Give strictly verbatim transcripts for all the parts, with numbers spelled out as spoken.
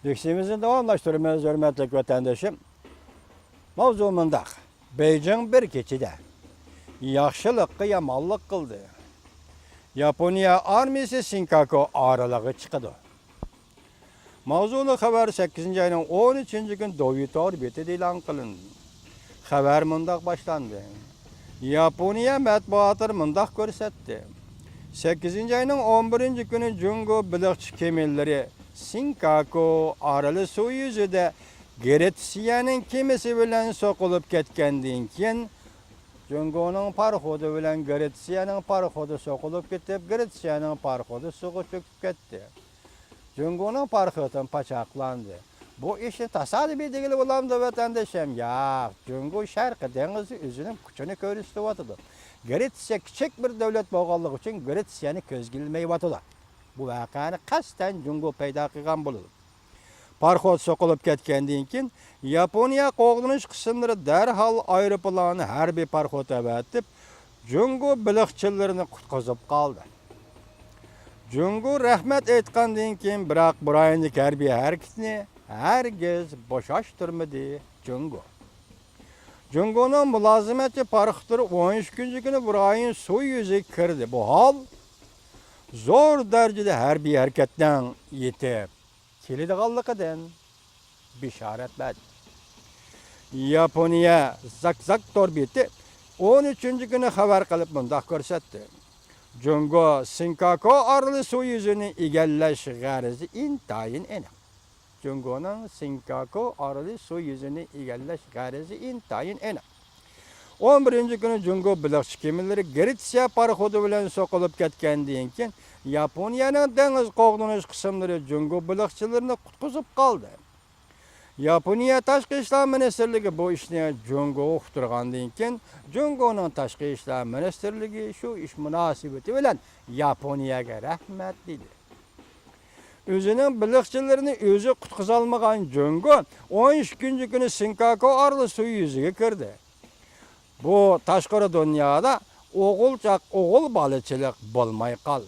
دىكىسىمىزنى داۋاملاشتۇرىمىز، ھۆرمەتلىك ۋەتەندىشىم. ماۋزۇ مۇنداق: بېيجىڭ بىر كېچىدە ياخشىلىققا يامانلىق قىلدى. ياپونىيە ئارمىيىسى سىنكاكو ئارىلىغا چىقىدۇ. ماۋزۇلۇق خەۋەر سەككىزىنچى ئاينىڭ ئون ئۈچىنچى كۈنى دوۋيۇ تور بېتىدە ئېلان قىلىندى. خەۋەر مۇنداق باشلاندى. ياپونىيە مەتبۇئاتلىرى مۇنداق كۆرسەتتى. سەككىزىنچى ئاينىڭ ئون بىرىنچى كۈنى جۇڭگو بېلىقچى كېمىلىرى سىنكاكو ئارىلى سۇ يۈزىدە گرېتسىيەنىڭ كېمىسى بىلەن سوقۇلۇپ كەتكەندىن كېيىن، جۇڭگونىڭ پاراخوتى بىلەن گرېتسىيەنىڭ پاراخوتى سوقۇلۇپ كېتىپ، گرېتسىيەنىڭ پاراخوتى سۇغا چۆكۈپ كەتتى. جۇڭگونىڭ پاراخوتىمۇ پاچاقلاندى. بۇ ئىشنى تاسادىپىي دېگىلى بولامدۇ، ۋەتەندىشىم؟ ياق، جۇڭگو شەرقىي دېڭىزدا ئۆزىنىڭ كۈچىنى كۆرسىتىۋاتىدۇ. گرېتسىيە كىچىك بىر دۆلەت بولغانلىقى ئۈچۈن گرېتسىيەنى كۆزگە ئىلمايۋاتىدۇ. بۇ ۋەقەنى قەستەن جۇڭگو پەيدا قىلغان بولىدۇ. پاراخوت سوقۇلۇپ كەتكەندىن كېيىن، ياپونىيە قوغدىنىش قىسىملىرى دەرھال ئايروپىلاننى ھەربىي پاراخوت ئەۋەتىپ، جۇڭگو بېلىقچىلىرىنى قۇتقۇزۇپ قالدى. جۇڭگو رەھمەت ئېيتقاندىن كېيىن، بىراق بۇ رايوندىكى ھەربىي ھەرىكىتىنى ھەرگىز بوشاشتۇرمىدى جۇڭگو. جۇڭگونىڭ مۇلازىمەتچى پاراخوتلىرى ئون ئۈچىنچى كۈنى بۇ رايون سۇ يۈزىگە كىردى. بۇ ھال زور دەرىجىدە ھەربىي ھەرىكەتنىڭ يېتىپ كېلىدىغانلىقىدىن بېشارەت بەردى. ياپونىيە زاكزاك تور بېتى ئون ئۈچىنچى كۈنى خەۋەر قىلىپ مۇنداق كۆرسەتتى: جۇڭگو سىنكاكو ئارىلى سۇ يۈزىنى ئىگىلەش غەرىزى ئىنتايىن ئېنىق. جۇڭگونىڭ سىنكاكو ئارىلى سۇ يۈزىنى ئىگىلەش غەرىزى ئىنتايىن ئېنىق. ئون بىرىنچى كۈنى جۇڭگو بېلىقچى كېمىلىرى گرېتسىيە پاراخوتى بىلەن سوقۇلۇپ كەتكەندىن كېيىن، ياپونىيەنىڭ دېڭىز قوغدىنىش قىسىملىرى جۇڭگو بېلىقچىلىرىنى قۇتقۇزۇپ قالدى. ياپونىيە تاشقى ئىشلار مىنىستىرلىكى بۇ ئىشنى جۇڭگوغا ئۇقتۇرغاندىن كېيىن، جۇڭگونىڭ تاشقى ئىشلار مىنىستىرلىكى شۇ ئىش مۇناسىۋىتى بىلەن ياپونىيەگە رەھمەت دېدى. ئۆزىنىڭ بېلىقچىلىرىنى ئۆزى قۇتقۇزالمىغان جۇڭگو ئون ئىككىنچى كۈنى سىنكاكو ئارىلى سۇ يۈزىگە كىردى. بۇ تاشقىرى دۇنيادا ئوغۇلچاق، ئوغۇل بالىچىلىق بولماي قال.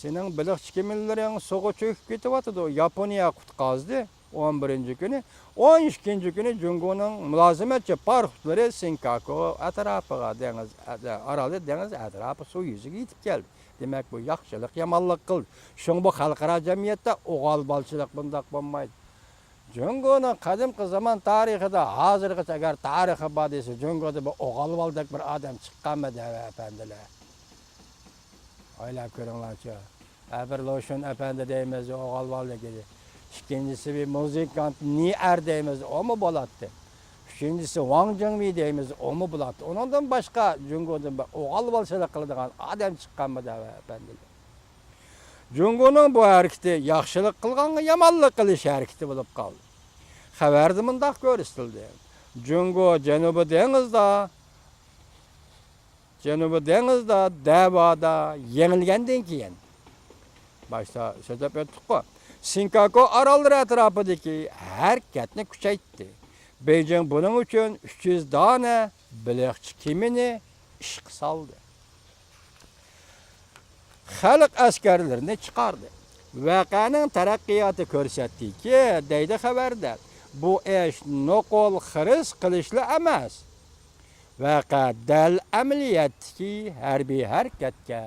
سېنىڭ بېلىقچى كېمىلىرىڭ سۇغا چۆكۈپ كېتىۋاتىدۇ. ياپونىيە قۇتقازدى. ئون بىرىنچى كۈنى، ئون ئىككىنچى كۈنى جۇڭگونىڭ مۇلازىمەتچى پاراخوتلىرى سىنكاكو ئەتراپىغا، دېڭىز، ئارالى دېڭىز ئەتراپى سۇ يۈزىگە يېتىپ كەلدى. دېمەك، بۇ ياخشىلىق يامانلىق قىلدى. شۇڭا بۇ خەلقئارا جەمئىيەتتە ئوغۇل بالىچىلىق بۇنداق بولمايدۇ. جۇڭگونىڭ قەدىمكى زامان تارىخىدا، ھازىرغىچە ئەگەر تارىخى بار دېسە، جۇڭگودا بىر ئوغۇل بالىدەك بىر ئادەم چىققانمىدى، ئەپەندىلەر؟ ئويلاپ كۆرۈڭلارچۇ. ھە، بىر لوشۈن ئەپەندى دەيمىز، ئوغۇل بالىدەك ئىدى. ئىككىنچىسى بىر مۇزىكانت نى ئەر دەيمىز، ئۇمۇ بولاتتى. ئۈچىنچىسى ۋاڭ جىڭۋېي دەيمىز، ئۇمۇ بولاتتى. ئۇنىڭدىن باشقا جۇڭگودىن بىر ئوغۇل بالىچىلىق قىلىدىغان ئادەم چىققانمىدى، ئەپەندىلەر؟ جۇڭگونىڭ بۇ ھەرىكىتى ياخشىلىق قىلغانغا يامانلىق قىلىش ھەرىكىتى بولۇپ قالدى. خەۋەردە مۇنداق كۆرسىتىلدى: جۇڭگو جەنۇبىي دېڭىزدا، جەنۇبىي دېڭىزدا دەۋادا يېڭىلگەندىن كېيىن، باشتا سۆزلەپ ئۆتتۇققۇ، سىنكاكو ئاراللىرى ئەتراپىدىكى ھەرىكەتنى كۈچەيتتى. بېيجىڭ بۇنىڭ ئۈچۈن ئۈچ يۈز دانە بېلىقچى كېمىنى ئىشقا سالدى. خەلق ئەسكەرلىرىنى چىقاردى. ۋەقەنىڭ تەرەققىياتى كۆرسەتتىكى، دەيدۇ خەۋەردە، بۇ ئىش نوقۇل خىرىس قىلىشلا ئەمەس، ۋەقە دەل ئەمەلىيەتتىكى ھەربىي ھەرىكەتكە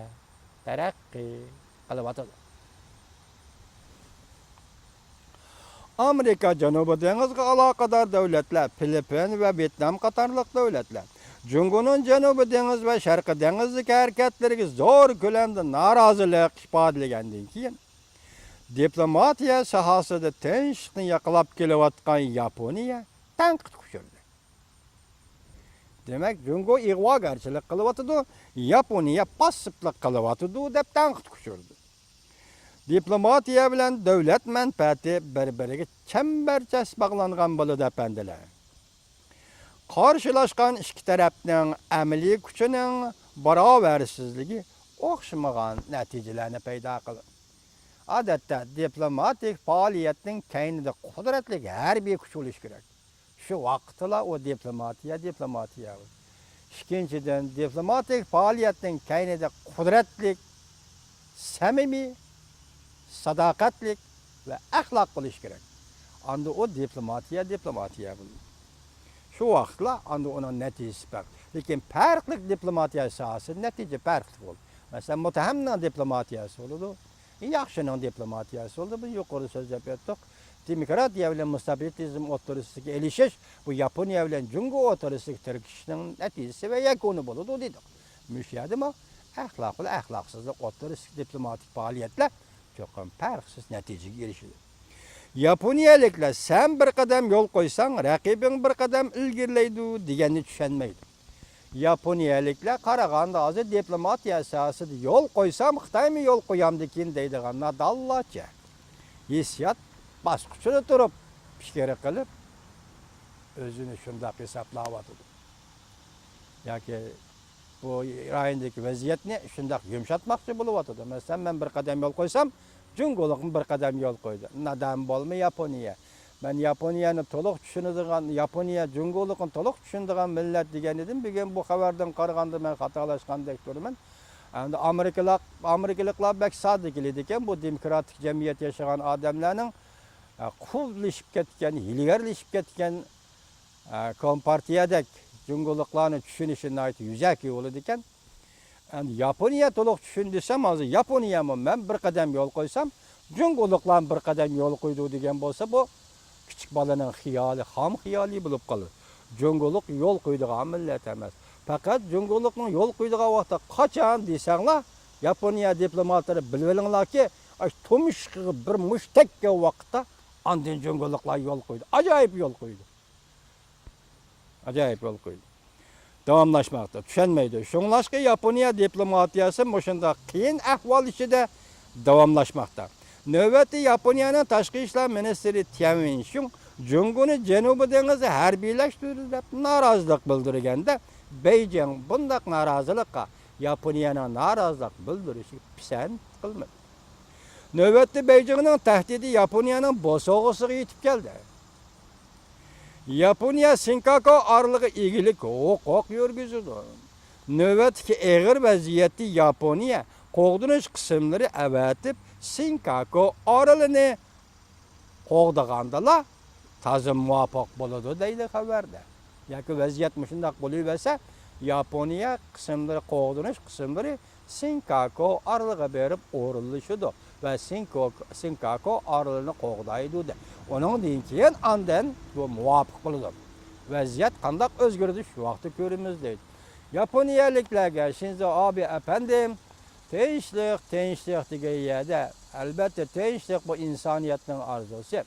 تەرەققىي قىلىۋاتىدۇ. ئامېرىكا جەنۇبىي دېڭىزغا ئالاقىدار دۆلەتلەر، فىلىپپىن ۋە ۋيېتنام قاتارلىق دۆلەتلەر جۇڭگونىڭ جەنۇبىي دېڭىز ۋە شەرقىي دېڭىزدىكى ھەرىكەتلىرىگە زور كۆلەمدە نارازىلىق ئىپادىلىگەندىن كېيىن، دىپلوماتىيە ساھەسىدە تىنچلىقنى ياقلاپ كېلىۋاتقان ياپونىيە تەنقىدكە ئۇچرىدى. دېمەك، جۇڭگو ئىغۋاگەرچىلىك قىلىۋاتىدۇ، ياپونىيە پاسسىپلىق قىلىۋاتىدۇ، دەپ تەنقىدكە ئۇچرىدى. دىپلوماتىيە بىلەن دۆلەت مەنپەئەتى بىر-بىرىگە چەمبەرچاس باغلانغان بولىدۇ، ئەپەندىلەر. قارشىلاشقان ئىككى تەرەپنىڭ ئەمەلىي كۈچىنىڭ باراۋەرسىزلىكى ئوخشىمىغان نەتىجىلەرنى پەيدا قىلىدۇ. ئادەتتە دىپلوماتىك پائالىيەتنىڭ كەينىدە قۇدرەتلىك ھەربىي كۈچ بولۇشى كېرەك. شۇ ۋاقىتتىلا ئۇ دىپلوماتىيە، دىپلوماتىيە. ئىككىنچىدىن، دىپلوماتىك پائالىيەتنىڭ كەينىدە قۇدرەتلىك، سەمىمىي، ساداقەتلىك، ۋە ئەخلاق بولۇشى كېرەك. ئاندىن ئۇ دىپلوماتىيە، دىپلوماتىيە بولىدۇ. شۇ ۋاقىتلا ئاندىن ئۇنىڭ نەتىجىسى پەرق. لېكىن پەرقلىق دىپلوماتىيە ساھەسىدە نەتىجە پەرقلىق بولىدۇ. مەسىلەن، مۇتتەھەمنىڭ دىپلوماتىيەسى بولىدۇ، ياخشىنىڭ دىپلوماتىيەسى بولىدۇ. بىز يۇقىرىدا سۆزلەپ ئۆتتۇق. دېموكراتىيە بىلەن مۇستەبىتىزم ئوتتۇرىسىدىكى ئېلىشىش، بۇ ياپونىيە بىلەن جۇڭگو ئوتتۇرىسىدىكى تىركىشىشنىڭ نەتىجىسى ۋە يەكۈنى بولىدۇ دېدۇق. مۇشۇ يەردىمۇ ئەخلاق بىلەن ئەخلاقسىزلىق ئوتتۇرىسىدىكى دىپلوماتىك پائالىيەتلەر چوقۇم پەرقسىز نەتىجىگە ئېرىشىدۇ. ياپونىيەلىكلەر «سەن بىر قەدەم يول قويساڭ، رەقىبىڭ بىر قەدەم ئىلگىرىلەيدۇ» دېگەننى چۈشەنمەيدۇ. ياپونىيەلىكلەر قارىغاندا ھازىر دىپلوماتىيە ساھەسىدە يول قويسام، خىتايمۇ يول قويامدىكىن دەيدىغان نادانلارچە. ھېسسىيات باسقۇچىدا تۇرۇپ پىكىر قىلىپ، ئۆزىنى شۇنداق ھېسابلاۋاتىدۇ. ياكى بۇ رايوندىكى ۋەزىيەتنى شۇنداق يۇمشاتماقچى بولۇۋاتىدۇ. مەسىلەن، مەن بىر قەدەم يول قويسام، جۇڭگولۇقمۇ بىر قەدەم يول قويدى. نادان بولما ياپونىيە. مەن ياپونىيەنى تولۇق چۈشىنىدىغان، ياپونىيە جۇڭگولۇقنى تولۇق چۈشىنىدىغان مىللەت دېگەن ئىدىم. بۈگۈن بۇ خەۋەردىن قارىغاندا مەن خاتالاشقاندەك تۇرىمەن. ئەمدى ئامېرىكىلىق-، ئامېرىكىلىقلار بەك ساددا كېلىدىكەن، بۇ دېموكراتىك جەمئىيەت ياشىغان ئادەملەرنىڭ، ئە، قۇللىشىپ كەتكەن، ھىيلىگەرلىشىپ كەتكەن، ئە، كومپارتىيەدەك جۇڭگولۇقلارنى چۈشىنىشى ناھايىتى يۈزەكى بولىدىكەن. ئەمدى ياپونىيە تولۇق چۈشىنىدۇ دېسەم، ھازىر ياپونىيەمۇ مەن بىر قەدەم يول قويسام، جۇڭگولۇقلار بىر قەدەم يول قويىدۇ دېگەن بولسا، بۇ كىچىك بالىنىڭ خىيالى، خام خىيالى بولۇپ قالىدۇ. جۇڭگولۇق يول قويىدىغان مىللەت ئەمەس. پەقەت جۇڭگولۇقنىڭ يول قويىدىغان ۋاقتى قاچان دېسەڭلار، ياپونىيە دىپلوماتلىرى بىلىۋېلىڭلاركى، ئاشۇ تۇمشۇقىغا بىر مۇشت تەگكەن ۋاقىتتا ئاندىن جۇڭگولۇقلار يول قويىدۇ. ئاجايىپ يول قويىدۇ. ئاجايىپ يول قويدى. داۋاملاشماقتا. چۈشەنمەيدۇ. شۇڭلاشقا ياپونىيە دىپلوماتىيەسى مۇشۇنداق قىيىن ئەھۋال ئىچىدە داۋاملاشماقتا. نۆۋەتتە ياپونىيەنىڭ تاشقى ئىشلار مىنىستىرى تيەن ۋېنشۇڭ جۇڭگونى جەنۇبىي دېڭىزدا ھەربىيلەشتۈردى دەپ نارازىلىق بىلدۈرگەندە، بېيجىڭ بۇنداق نارازىلىققا ياپونىيەنىڭ نارازىلىق بىلدۈرۈشىگە پىسەنت قىلمىدى. نۆۋەتتە بېيجىڭنىڭ تەھدىتى ياپونىيەنىڭ بوسۇغىسىغا يېتىپ كەلدى. ياپونىيە سىنكاكو ئارىلىغا ئىگىلىك ھوقۇق يۈرگۈزىدۇ. نۆۋەتتىكى ئېغىر ۋەزىيەتتە ياپونىيە قوغدىنىش قىسىملىرى ئەۋەتىپ، سىنكاكو ئارىلىنى قوغدىغاندىلا تازا مۇۋاپىق بولىدۇ دەيدۇ خەۋەردە. ياكى ۋەزىيەت مۇشۇنداق بولۇۋەرسە، ياپونىيە قىسىملىرى، قوغدىنىش قىسىملىرى سىنكاكو ئارىلىغا بېرىپ ئورۇنلىشىدۇ ۋە سىنكو-، سىنكاكو ئارىلىنى قوغدايدۇ دە. ئۇنىڭدىن كېيىن ئاندىن بۇ مۇۋاپىق بولىدۇ. ۋەزىيەت قانداق ئۆزگىرىدۇ، شۇ ۋاقىتتا كۆرىمىز دەيدۇ. ياپونىيەلىكلەرگە شىنزو ئابې ئەپەندىم، تىنچلىق، تىنچلىق دېگەن يەردە، ئەلبەتتە، تىنچلىق بۇ ئىنسانىيەتنىڭ ئارزۇسى.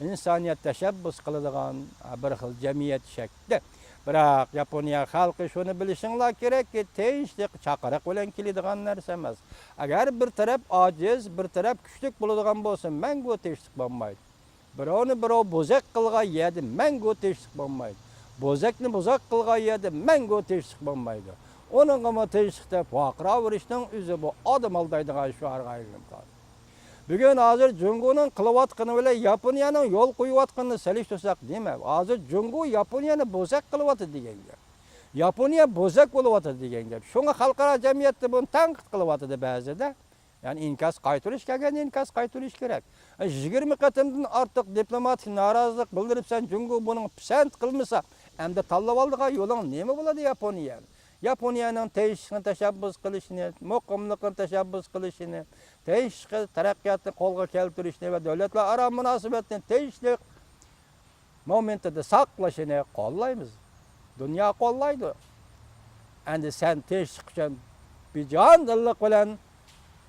ئىنسانىيەت تەشەببۇس قىلىدىغان بىر خىل جەمئىيەت شەكلى. بىراق، ياپونىيە خەلقى شۇنى بىلىشىڭلار كېرەككى، تىنچلىق چاقىرىق بىلەن كېلىدىغان نەرسە ئەمەس. ئەگەر بىر تەرەپ ئاجىز، بىر تەرەپ كۈچلۈك بولىدىغان بولسا، مەڭگۈ تىنچلىق بولمايدۇ. بىراۋنى بىراۋ بوزەك قىلغان يەردە مەڭگۈ تىنچلىق بولمايدۇ. بوزەكنى بوزەك قىلغان يەردە مەڭگۈ تىنچلىق بولمايدۇ. ئۇنىڭغىمۇ تىنچلىق دەپ ۋارقىراۋېرىشنىڭ ئۆزى بۇ ئادەم ئالدايدىغان شوئارغا ئايلىنىپ قالدى. بۈگۈن ھازىر جۇڭگونىڭ قىلىۋاتقىنى بىلەن ياپونىيەنىڭ يول قويۇۋاتقىنىنى سېلىشتۇرساق نېمە؟ ھازىر جۇڭگو ياپونىيەنى بوزەك قىلىۋاتىدۇ دېگەن گەپ. ياپونىيە بوزەك بولۇۋاتىدۇ دېگەن گەپ. شۇڭا خەلقئارا جەمئىيەتتە بۇنى تەنقىد قىلىۋاتىدۇ بەزىدە. يەنى ئىنكاس قايتۇرۇش كەلگەندە ئىنكاس قايتۇرۇش كېرەك. يىگىرمە قېتىمدىن ئارتۇق دىپلوماتىك نارازىلىق بىلدۈرۈپسەن، جۇڭگو بۇنىڭغا پىسەنت قىلمىسا، ئەمدى تاللىۋالىدىغان يولۇڭ نېمە بولىدۇ ياپونىيە؟ ياپونىيەنىڭ تىنچلىقنى تەشەببۇس قىلىشىنى، مۇقىملىقنى تەشەببۇس قىلىشىنى، تىنچلىقى تەرەققىياتنى قولغا كەلتۈرۈشنى ۋە دۆلەتلەر ئارا مۇناسىۋەتنى تىنچلىق مومېنتىدا ساقلىشىنى قوللايمىز. دۇنيا قوللايدۇ. ئەمدى سەن تىنچلىق ئۈچۈن بىجانىدىللىق بىلەن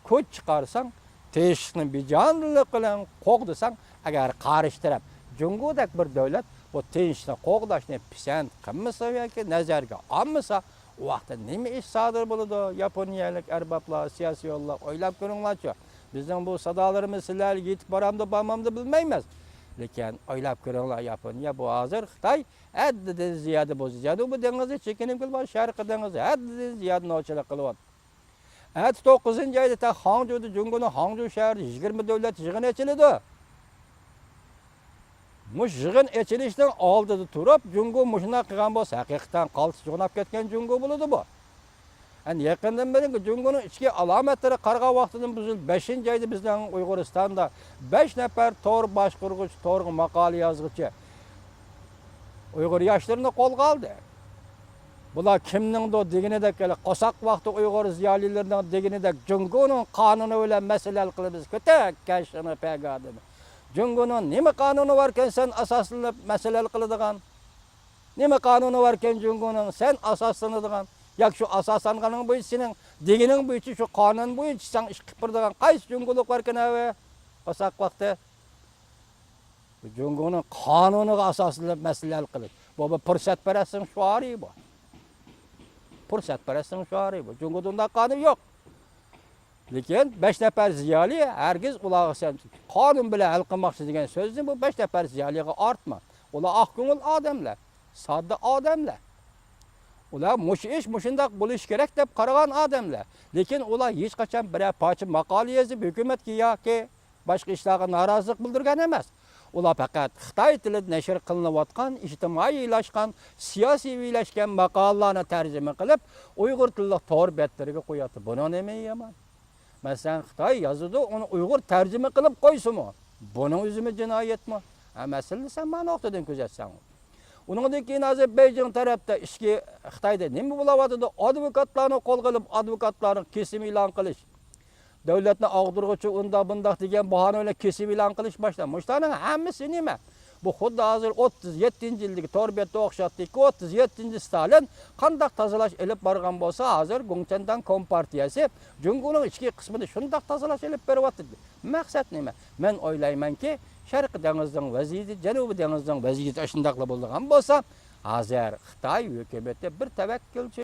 كۈچ چىقارساڭ، تىنچلىقنى بىجانىدىللىق بىلەن قوغدىساڭ، ئەگەر قارشى تەرەپ جۇڭگودەك بىر دۆلەت بۇ تىنچلىقنى قوغداشنى پىسەنت قىلمىسا ياكى نەزەرگە ئالمىسا، ئۇ ۋاقىتتا نېمە ئىش سادىر بولىدۇ؟ ياپونىيەلىك ئەربابلار، سىياسىيونلار، ئويلاپ كۆرۈڭلارچۇ. بىزنىڭ بۇ سادالىرىمىز سىلەرگە يېتىپ بارامدۇ، بارمامدۇ بىلمەيمىز. لېكىن ئويلاپ كۆرۈڭلار، ياپونىيە بۇ ھازىر خىتاي ھەددىدىن زىيادە بۇ جەنۇبىي دېڭىزى چېكىنىپ كېلىپ، شەرقىي دېڭىزى ھەددىدىن زىيادە نوچىلىق قىلىۋاتىدۇ. ئەتە توققۇزىنچى ئايدا تا خاڭجۇدا، جۇڭگونىڭ خاڭجۇ شەھىرىدە يىگىرمە دۆلەت يىغىنى ئېچىلىدۇ. مۇشۇ يىغىن ئېچىلىشنىڭ ئالدىدا تۇرۇپ، جۇڭگو مۇشۇنداق قىلغان بولسا، ھەقىقەتەن قالتىس جۇغناپ كەتكەن جۇڭگو بولىدۇ بۇ. ئەنە يېقىندىن بېرى جۇڭگونىڭ ئىچكى ئالامەتلىرى قارىغان ۋاقتىدىن بۇزۇلۇپ، بەشىنچى ئايدا بىزنىڭ ئۇيغۇرىستاندا بەش نەپەر تور باشقۇرغۇچى، تورغا ماقالە يازغۇچى ئۇيغۇر ياشلىرىنى قولغا ئالدى. بۇلار كىمنىڭدۇ دېگىنىدەك، ھېلى قورساق ۋاقتى ئۇيغۇر زىيالىيلىرىنىڭ دېگىنىدەك جۇڭگونىڭ قانۇنى بىلەن مەسىلە ھەل قىلىمىز، كۆتەك كەشىنى پەگادىنى. جۇڭگونىڭ نېمە قانۇنى باركەن سەن ئاساسلىنىپ مەسىلە ھەل قىلىدىغان؟ نېمە قانۇنى باركەن جۇڭگونىڭ سەن ئاساسلىنىدىغان؟ ياكى شۇ ئاساسلانغىنىڭ بويىچە سېنىڭ دېگىنىڭ بويىچە شۇ قانۇن بويىچە سەن ئىش قىلىپ بېرىدىغان قايسى جۇڭگولۇق باركەن ھەۋە؟ قورساق ۋاقتى. جۇڭگونىڭ قانۇنىغا ئاساسلىنىپ مەسىلە ھەل قىلىش. بۇ بىر پۇرسەتپەرەسنىڭ شوئارى بۇ. پۇرسەتپەرەسنىڭ شوئارى بۇ. جۇڭگودا ئۇنداق قانۇن يوق. لېكىن بەش نەپەر زىيالىي ھەرگىز ئۇلارغا سەن قانۇن بىلەن ھەل قىلماقچى دېگەن سۆزنى بۇ بەش نەپەر زىيالىيغا ئارتما. ئۇلار ئاق كۆڭۈل ئادەملەر، ساددا ئادەملەر. ئۇلار مۇشۇ ئىش مۇشۇنداق بولۇشى كېرەك دەپ قارىغان ئادەملەر. لېكىن ئۇلار ھېچقاچان بىرەر پارچە ماقالە يېزىپ ھۆكۈمەتكە ياكى باشقا ئىشلارغا نارازىلىق بىلدۈرگەن ئەمەس. ئۇلار پەقەت خىتاي تىلىدا نەشر قىلىنىۋاتقان، ئىجتىمائىيلاشقان، سىياسىيلاشقان ماقالىلارنى تەرجىمە قىلىپ، ئۇيغۇر تىللىق تور بەتلىرىگە قوياتتى. بۇنىڭ نېمە يامان؟ مەسىلەن، خىتاي يازىدۇ، ئۇنى ئۇيغۇر تەرجىمە قىلىپ قويسىمۇ، بۇنىڭ ئۆزىمۇ جىنايەتمۇ؟ ھە، مەسىلىنى سەن مانا نۇقتىدىن كۆزەتسەڭ. ئۇنىڭدىن كېيىن ھازىر بېيجىڭ تەرەپتە ئىچكى خىتايدا نېمە بولاۋاتىدۇ؟ ئادۋوكاتلارنى قولغا ئېلىپ، ئادۋوكاتلارنى كېسىم ئېلان قىلىش. دۆلەتنى ئاغدۇرغۇچى ئۇنداق بۇنداق دېگەن باھانە بىلەن كېسىم ئېلان قىلىش باشلاندى. مۇشۇلارنىڭ ھەممىسى نېمە؟ بۇ خۇددى ھازىر ئوتتۇز يەتتىنچى يىلدىكى تور بەتكە ئوخشاتتىكى، ئوتتۇز يەتتىنچى ستالىن قانداق تازىلاش ئېلىپ بارغان بولسا، ھازىر گۇڭچەنداڭ كومپارتىيەسى جۇڭگونىڭ ئىچكى قىسمىنى شۇنداق تازىلاش ئېلىپ بېرىۋاتىدۇ. مەقسەت نېمە؟ مەن ئويلايمەنكى، شەرقىي دېڭىزنىڭ ۋەزىيىتى، جەنۇبىي دېڭىزنىڭ ۋەزىيىتى ئاشۇنداقلا بولىدىغان بولسا، ھازىر خىتاي ھۆكۈمىتى بىر تەۋەككۈلچى